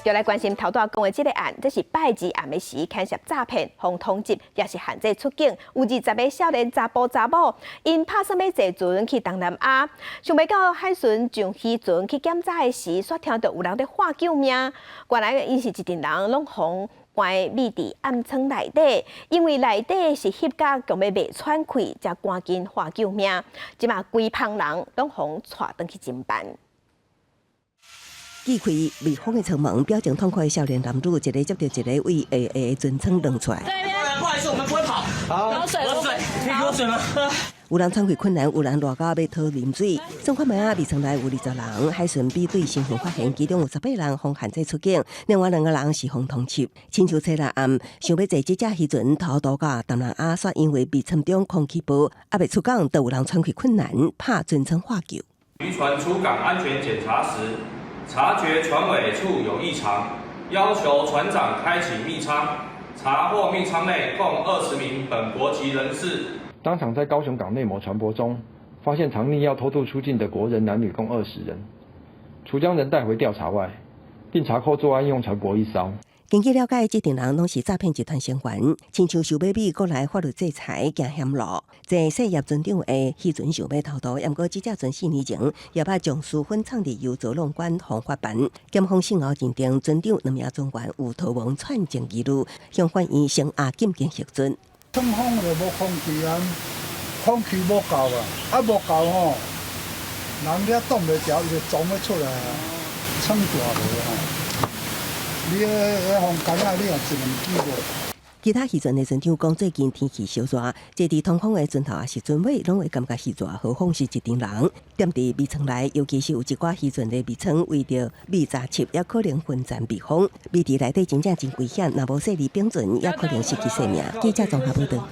就來關心頭拄仔講的這个案，這是拜二暗暝時牽涉詐騙、予通緝，也是限制出境，有20個少年查埔查某，𪜶拍算欲坐船去東南亞，想袂到海巡上漁船去檢查的時，煞聽著有人佇喊救命。原來𪜶是一陣人攏予關覕佇暗艙內底，因為內底是翕甲強欲袂喘氣，才趕緊喊救命。這馬規幫人攏予帶轉去偵辦。揭開密封的艙門，表情痛苦的少年男女，一个接著一个為下下的船艙轉出來。不好意思，我們不會跑。好，水，水，可以給我水嗎？有人喘氣困難，有人熱到欲討啉水。算看覓仔，覕艙內有20人，海巡比對身份發現，其中有18人予限制出境，另外兩個人是予通緝。親像初六暗，想欲坐這隻漁船偷渡到東南亞，煞因為覕艙中空氣薄，猶未出港，就有人喘氣困難，拍船窗喊救。漁船出港安全檢查時，察覺船尾處有異常，要求船長開啟密艙，查獲密艙內共20名本國籍人士。當場在高雄港內某船舶中，發現藏匿要偷渡出境的國人男女共20人，除將人帶回調查外，並查扣作案用船舶一艘。根據了解，這陣人攏是詐騙集團成員，親像受欲美國來法律制裁，驚險路。坐細葉船長的漁船想欲偷渡，毋過這隻船4年前也捌將私分藏佇油槽弄管予法辦。檢方訊後認定船長兩名船員有逃亡串證疑慮，向法院聲押禁見核准。通風就無空氣啊，空氣無夠啊，啊無夠吼，人了擋袂牢，伊就撞欲出來啊，撐大無吼。你彼彼風間仔，你也一兩支無。其他漁船的船長講，最近天氣燒熱，坐佇通風的船頭抑是船尾，攏會感覺虛熱，何況是一陣人踮佇覕艙內，尤其是有一寡漁船的覕艙圍著密雜濕，也可能分層密封。覕佇內底真正真危險，若無細膩保存，也可能失去性命。記者綜合報導。